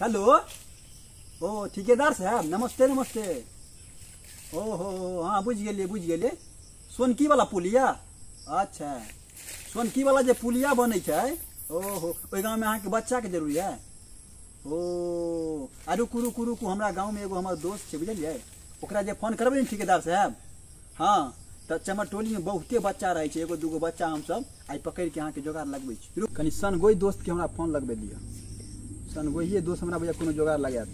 Hello ओ ठेकेदार साहब नमस्ते नमस्ते। ओ हो हाँ बुझि गेलियै बुझि गेलियै। सोनकी वाला पुलिया? अच्छा सोनकी वाला जे पुलिया बनै छै, ओहो ओहि गाँवमे अहाँके बच्चाके जरूरी है? ओ आ रुकू रुकू रुकू, हमरा गाँवमे एगो हमर दोस्त छै बुझलियै, ओकरा जे फोन करबै ने ठेकेदार साहब, हाँ तऽ चमरटोलीमे बहुते बच्चा रहै छै, एगो दूगो बच्चा हमसब आइ पकड़िके अहाँके जोगाड़ लगबै छी। रुक कनि सनगोइ दोस्तके हमरा फोन लगबै दिअ, सनगोइए दोस्त हमरा बुझाय कोनो जोगाड़ लगायत।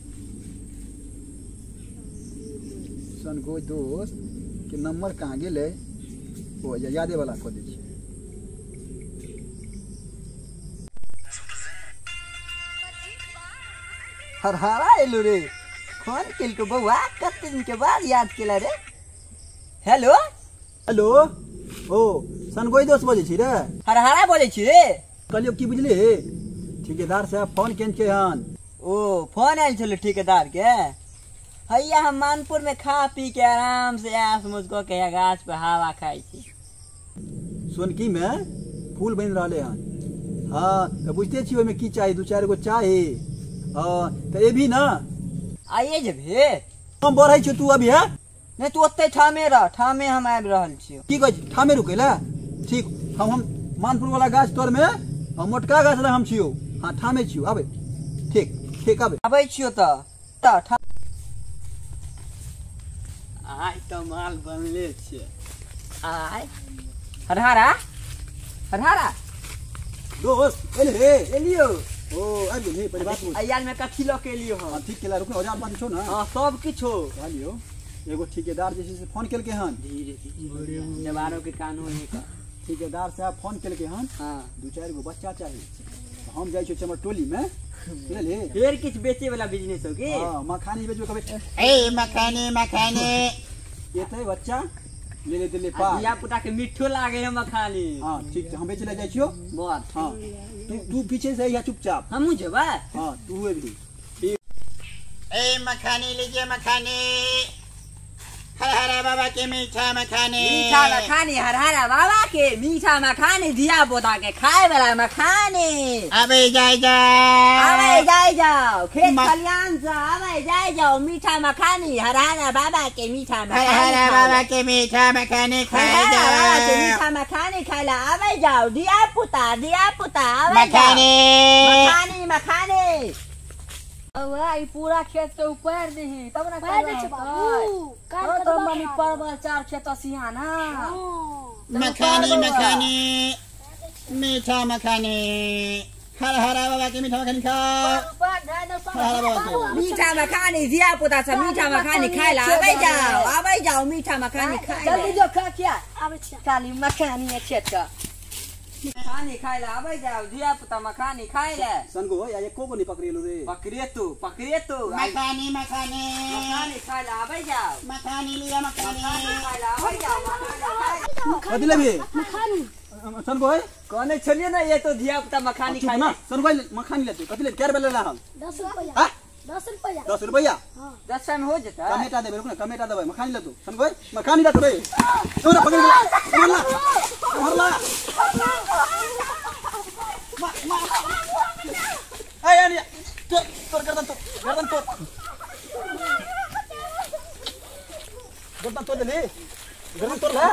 सनगोइ दोस्त के नंबर कहाँ गेलै? ओ यादे वाला कऽ दै छियै। हरहरा एलू रे, फोन केलको बौआ, कते दिन के बाद याद केला रे। हेलो हेलो ओ सनगोइ दोस्त बजै छी रे? हरहरा बजै छी रे। कहलियौ की बुझली, ठेकेदार साहब फोन केने हन। ओ फोन आयल छलै ठेकेदार के? हैया हम मानपुर में खा पी के आराम से ऐश मौज कऽ के गाछ पे हवा खाइ छी। सोनकी में फूल बनि रहलै हन। हाँ तऽ बुझते छी ओहिमे की चाही, दू चारि गो चाही। हाँ तऽ एबही ना? आइए जेबही? हम बढ़ै छियौ, तू अभी है? नहीं तू ओते ठामे रह, ठामे हम आबि रहल छियौ। की कहै छी ठामे रुकै लए? ठीक, हम मानपुर वाला गाछ तर में मोटका गाछ लग हम छियौ। हाँ ठामे छियौ, आबै। ठीक ठीक आबै। आबै छियौ तऽ आइ तऽ माल बनले छै। आइ हरहरा हरहरा दोस्त एले रे? एलियो। ओ आबि गेली परिवार पूछ। अयाल में कथी लऽ के एलियो हन? ठीक केला, रुक औजार पाती छौ ना? हां सब किछो। कहलियो एगो ठेकेदार जे छै से फोन केलकै हन। धीरे धीरे जवानो के कानून है का। ठेकेदार साहब फोन केलकै हन। हां दू चारि गो बच्चा चाही, हम जाइ छियौ चमरटोली में बुझलिही। फेर किछ बेचे वाला बिजनेस हो की? हां मखानी बेचबे कहबै। ए मखानी मखानी एतै बच्चा ले ले दिल्ली पार। धिया पुता के मिठो लागे है मखानी। हां ठीक छै, हम बेचे ले जाइ छियौ। बस हां तू पीछे से अइहा चुपचाप। हमहूँ जेबै? हां तू अबही। ए मखानी लीजिए मखानी, हरहरा बाबा के मीठा मखानी। मीठा मखानी हरहरा बाबा के मीठा मखानी, धिया पुता के खाए वाला मखानी। आबे जाय जाओ, आबे जाय जाओ, खेत खलिहान से आबे जाय जाओ, मीठा मखानी हरहरा बाबा के मीठा मखानी, हरहरा बाबा के मीठा मखानी खाए जाओ, बाबा के मीठा मखानी खाए ला आबे जाओ, धिया पुता धिया पुता आबे मखानी मखानी मखानी। बौआ ई पूरा खेत के उपारि दही तब ना उपारि दै छै बाबू। काट तो मम्मी परवल चार खेत सियाना। मखानी मखानी मीठा मखानी, हरहरा बाबा के मीठा मखानी खाओ, मीठा मखानी धिया पुता सब मीठा मखानी खाए ला आबै जाओ, आबै जाओ मीठा मखानी खाए। जल्दी जो खा किया आबै छी खाली मखानी है खेत का। मखानी खाए ला आबै जाओ धिया पुता मखानी खाए ला। सनगो या एको को नहीं पकड़ेलु रे? पकड़े तू पकड़े तू। मखानी मखानी मखानी खाए ला आबै जाओ, मखानी लिया मखानी खाए ला आबै जाओ, मखानी खाए। कथि लेबी? मखानी। सनगो कहने छलियै ना ये तो धिया पुता मखानी खाए ना। सनगो मखानी लेतै कथि ले? कै रुपया लेला हम? 10 रुपया। हां 10 रुपया। 10 रुपया? हां 10 में हो जेतै। कमेटा देबै, रुक ना कमेटा देबै, मखानी लेतौ। सनगो मखानी लेतौ रे, तोरा पकड़ गेला, मारला मारला मा मा ए यानी तोर गर्दन तोड़, गर्दन तोड़, गर्दन तोड़ देली, गर्दन तोड़ ला,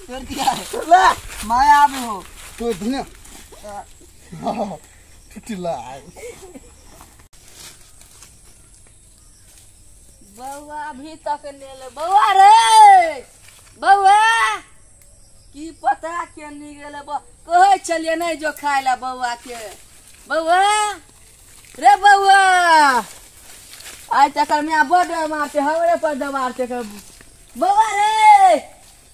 तोड़ दिया तोड़ ला। माया आबे हो तो धुनिया टुटिला। बौआ अभी तक ले ले बौआ रे बौआ, की पता के नहीं गेले। कहै छलियै नहीं जो खाए ला बौआ के। बौआ रे बौआ, आइ तक मियाँ बड मारते हमरे पर दबारते। बौआ रे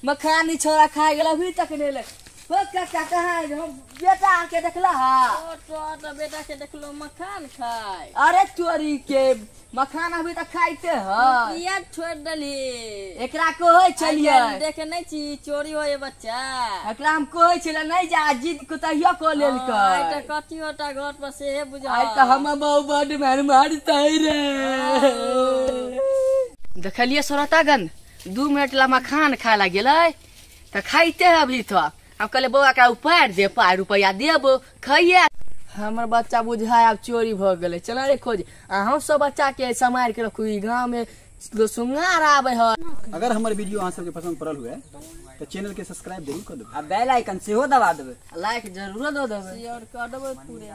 मखानी छोरा खाए गेल अभी तक नहीं ले। हो काका कहाँ हम बेटा के देखला हा? तो बेटा के देखलो मखान खाए। अरे चोरी के मखान अभी तक खाइते ह, किया छोड़ देली एकरा? कहै छलियै देखे नहीं छी चोरी होए बच्चा, एकरा हम कहै छलियै नहीं जा, जिद कुतहियो क लेलकै। आइ त कथी होता घर पर से बुझा। आइ त हम बहु बड मार मारतै रे। देखलियै श्रोतागण 2 मिनट ला मखान खाए ला गेलै तऽ खाइते है अभी तक। हम कहलियै बौआ के उपारि दे, पाइ रुपैआ देबो खइये। हमर बच्चा बुझाय आब चोरी भऽ गेलै। चल रे खोज, अहूँ सब बच्चा के सम्हारि के रखू, ई गाँव में सुंगार आबै है। अगर हमर वीडियो अहाँ सबके पसंद पड़ल हुए तो चैनल के सब्सक्राइब जरूर कर देबै आ बेल आइकन सेहो दबा देबै, लाइक जरूर दऽ देबै, शेयर कर देबै पूरे।